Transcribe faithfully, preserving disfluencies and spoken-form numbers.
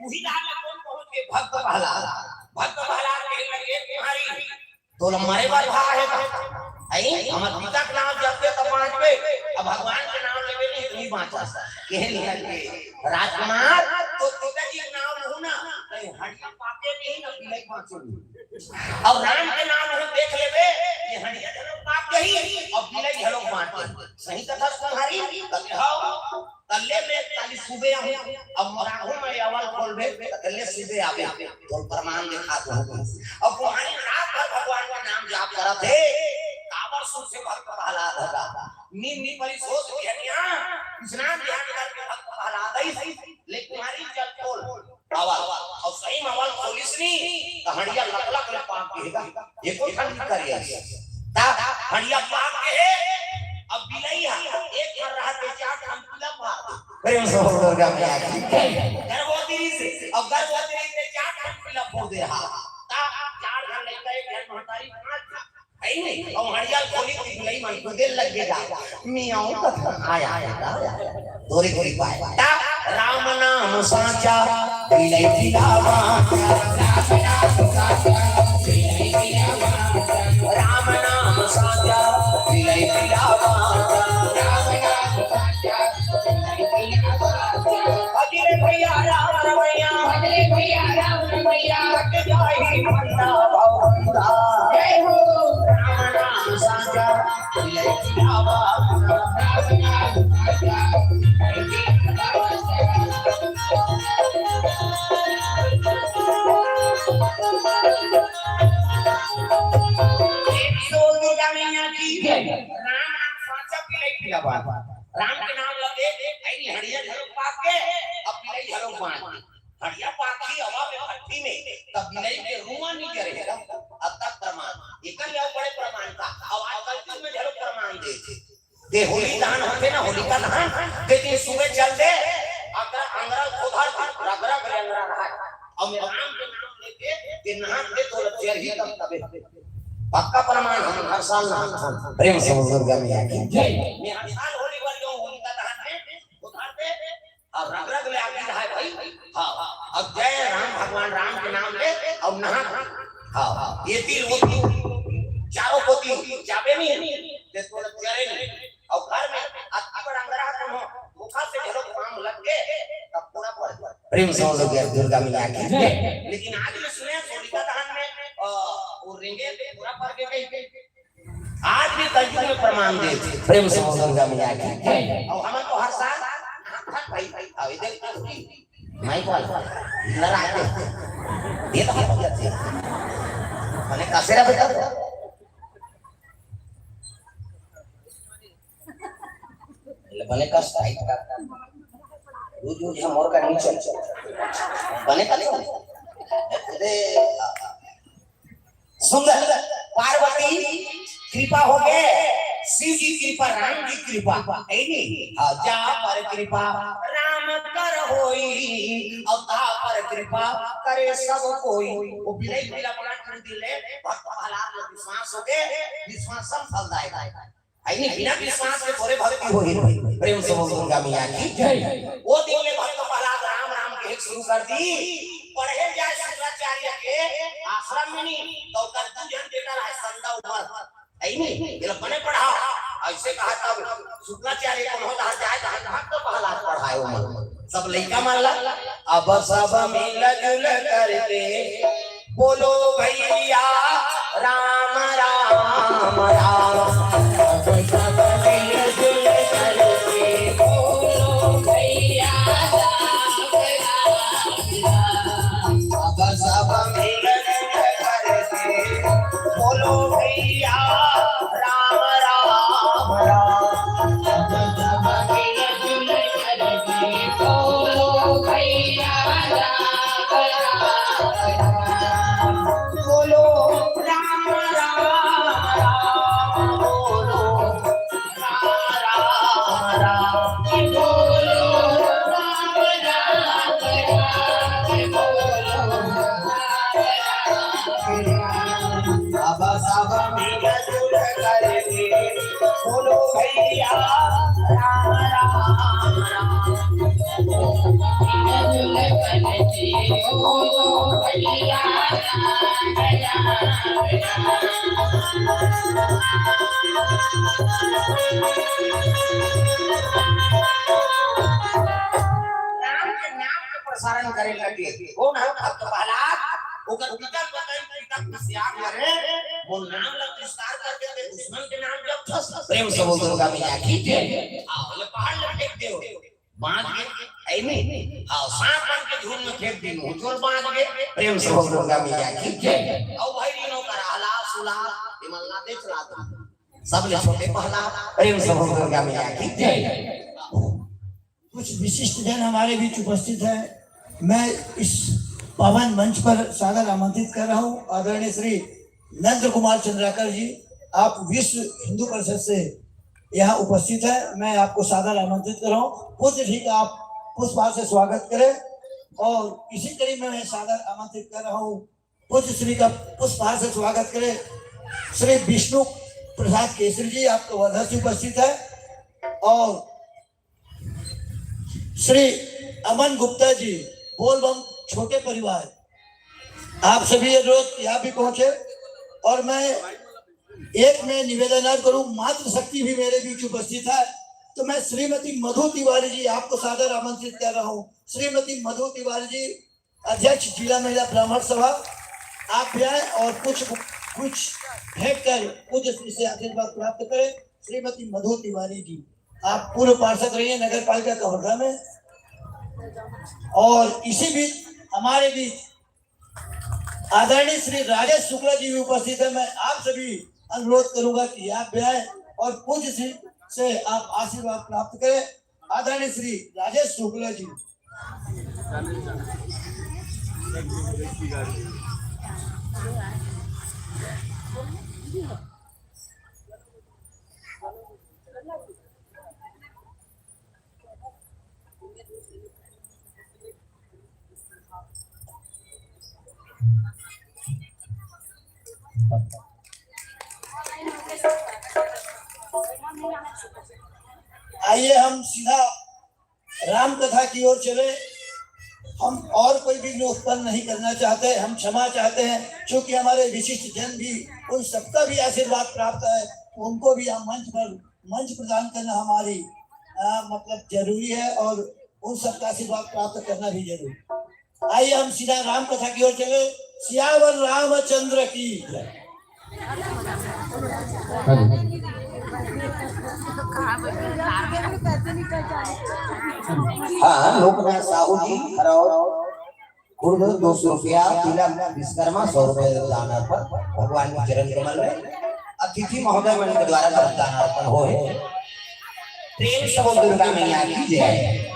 उही डहर ला कोन पहुंच गे? भक्त प्रहलाद। भक्त प्रहलाद कहे लगे, "तुम्हारी तोला मरे बर भा हे का? अई, हमर पिता के नाम जपबे त बांचबे, अब भगवान के नाम लेबे नहीं, त नहीं बांचस।" कहे लगे, "राजकुमार, तोर पिताजी के नाम लहू ना, त हड़िया पाके नहीं ना, बिलाई बांचो।" अउ राम के नाम लहू, देख लेबे, ये हड़िया घलो पाक गई, अउ बिलाई घलो बांच गई। सही कथस तुम्हारी? कथे, "हव।" तल्ले में काली सुबे आहूं, अब मोराहू में अवल खोलबे, तल्ले सुबे आबे, तोर प्रमाण देखा दूं। अब तुम्हारी रात भर भगवान का नाम जाप करत हे, काबर सुख से भक्त प्रहलाद हगा। नींद नी परी, सोच के हनिया, स्नान ध्यान करके भक्त प्रहलाद आई, ले तुम्हारी जल खोल। अवल, अउ सही में अवल खोलिस नी, त हड़िया लकलक ले पाक गे गा। एको ठन नहीं करियस। त हड़िया पाक गे हे, अब बिलई ह एक ठन रहत हे, चार ठन पीला पाक। प्रेम से बोल दुर्गा मैया की। गर्भवती से, अब गर्भवती से चार ठन पीला फोड़ दे रहा। त चार ठन लइका, एक ठन महतारी, पांच ठन। है नहीं? अउ हड़िया खोली त बिलई मन कूदे लगे गा। मियाऊं कथन आया हे गा। तोरे कृपा हे। ता राम नाम सांचा, बिलई बिलावा। राम नाम सांचा, बिलई बिलावा। अजरे भैया राम रमैया, अजरे भैया राम रमैया, कट जाही फंदा भवंदा। जय हो। राम नाम सांचा, राम नाम सांचा, बिलई बिलावा। राम के नाम लगे, आई हड़िया घलो पाक गे, अब बिलई घलो बांच गे। हड़िया पाखी हवा में भट्ठी में, तब बिलई के रुआं नी जरे हे। अब तक प्रमाण, एकर ले बड़े प्रमाण का। अब आजकल युग में घलो प्रमाण देथे। दे होली दहन होथे ना, होलिका दहन, दे दिन सुबह चल दे, अगर अंगरा उधर रगरग ले अंगरा रहा। अब राम के नाम लेके दे नहा दे, तो जरही तब तबे। पक्का प्रमाण, हम हर साल नहाथन। प्रेम से बोल दुर्गा मैया की जय। मैं हर साल होली बर जाऊं, होलिका दहन में उधर दे, अब रगरग ले आगे रहा हे भाई। हाँ, अब जय राम, भगवान राम के नाम ले, अब नहा। हाँ, ये तीन, वो तीन, चारों कोती जाबे नहीं, ते तोला जरे नहीं। अब घर में अति बड़ा अंगरा तुम हो, धोखा से घलो काम लग के, तब पूरा पड़ जाए। प्रेम से बोल दुर्गा, दुर्गा मैया की जय। लेकिन आज मैं सुने होलिका दहन में, अ, वो रेंगे पूरा पड़ गए कहीं। आज भी कलयुग में प्रमाण दे, प्रेम से बोल दुर्गा मैया की जय। अउ हमन तो हर साल, हाँ, भाई, भाई, अउ इधर की माइक वाला, लड़ा के, ये तो हम लोग करते हैं। मैंने कसेरा बेटा तो, बने कस टाइट का, रोज रोज हम और का नहीं चल, बने का नहीं, अरे, सुंदर पार्वती कृपा हो गे, शिव जी कृपा, राम जी कृपा, है नी? हाँ, जा पर कृपा राम कर होई, अउ ता पर कृपा करे सब कोई। वो बिलई बिला बना कर दिले, भक्त प्रहलाद में विश्वास हो गे, विश्वास सब फलदायक हे। है नी, बिना विश्वास के थोरे भक्ति होही भाई। प्रेम से बोल दुर्गा मैया की जय। वो दिन ले भक्त प्रहलाद राम राम कहे शुरू कर दी। पढ़े जाए शुक्राचार्य के आश्रम में नी, तो ओकर दू झन उमर, अइनी, एला बने पढ़ाव। अइसे कहा तब शुक्राचार्य कोनो डहर जाय, डहर, डहर तो पहला पढ़ाय उमर। सब लइका मन ला, अब सब मिलजुल करके बोलो भैया राम राम राम। अब सब मिलजुल करके बोलो भैया राम राम राम। अब सब मिलजुल करके बोलो भैया राम राम राम। अब सब मिलजुल करके बोलो भैया राम राम राम। बोलो राम राम राम, बोलो राम राम राम, बोलो राम राम राम, बोलो राम राम राम। अब सब मिलजुल करके बोलो भैया राम राम राम। राम के नाम के प्रसारण करे लगे। कौन है भक्त प्रहलाद? ओकर पिता बताई, पिता कुसियार मरे, मोर नाम ला तिरस्कार करके ते दुश्मन के नाम जपथस। प्रेम से बोल दुर्गा मैया की जय। आओ, ये पहाड़ ला फेंक दे। बांध के, ऐ नहीं, हाँ, सांप बन के झूल में फेंक दे, मुंह चोर बांध के। प्रेम से बोल दुर्गा मैया की जय। आओ भाई, रीनो का रहला, सुला, विमलना दे चला दो। सबले छोटे पहला, प्रेम से बोल दुर्गा मैया की जय। कुछ विशिष्ट जन हमारे बीच उपस्थित हैं। मैं इस पावन मंच पर सादर आमंत्रित कर रहा हूं आदरणीय श्री नंद कुमार चंद्राकर जी, आप विश्व हिंदू परिषद से यहां उपस्थित हैं। मैं आपको सादर आमंत्रित कर रहा हूं। पूज्य श्री का आप पुष्पहार से स्वागत करें और इसी कड़ी में मैं सादर आमंत्रित कर रहा हूं, पूज्य श्री का पुष्पहार से स्वागत करें। श्री विष्णु प्रसाद केसरी जी आपके वर्धा से उपस्थित है और श्री अमन गुप्ता जी, बोलबम छोटे परिवार, आप सभी ये लोग यहाँ भी पहुंचे। और मैं एक मैं निवेदन और करूं, मातृ शक्ति भी मेरे बीच उपस्थित है, तो मैं श्रीमती मधु तिवारी जी आपको सादर आमंत्रित कर रहा हूं। श्रीमती मधु तिवारी जी, अध्यक्ष जिला महिला ब्राह्मण सभा, आप भी आए और कुछ कुछ भेंट कर पूज्य श्री से आशीर्वाद प्राप्त करें। श्रीमती मधु तिवारी जी, आप पूर्व पार्षद रही हैं नगर पालिका कवर्धा में। और इसी बीच हमारे बीच आदरणीय श्री राजेश शुक्ला जी भी उपस्थित है। मैं आप सभी अनुरोध करूंगा कि आप भी आए और पूज्य श्री से आप आशीर्वाद प्राप्त करें। आदरणीय श्री राजेश शुक्ला जी। आइए, हम सीधा राम कथा की ओर चले। हम और कोई विघ्न उत्पन्न नहीं करना चाहते, हम क्षमा चाहते हैं, क्योंकि हमारे विशिष्ट जन भी, उन सबका भी आशीर्वाद प्राप्त है, तो उनको भी हम मंच पर, मंच प्रदान करना हमारी, अ, मतलब, जरूरी है और उन सबका आशीर्वाद प्राप्त करना भी जरूरी। आइए, हम सीधा राम कथा की ओर चले। सियावर रामचंद्र की जय। हाँ, लोकनाथ साहू जी, हरौर, कुर्द दो सौ रुपया, तिलक विश्वकर्मा सौ रुपया दान अर्पण, भगवान के चरण कमल में अतिथि महोदय मन के द्वारा दान अर्पण होय। प्रेम से बोल दुर्गा मैया की जय।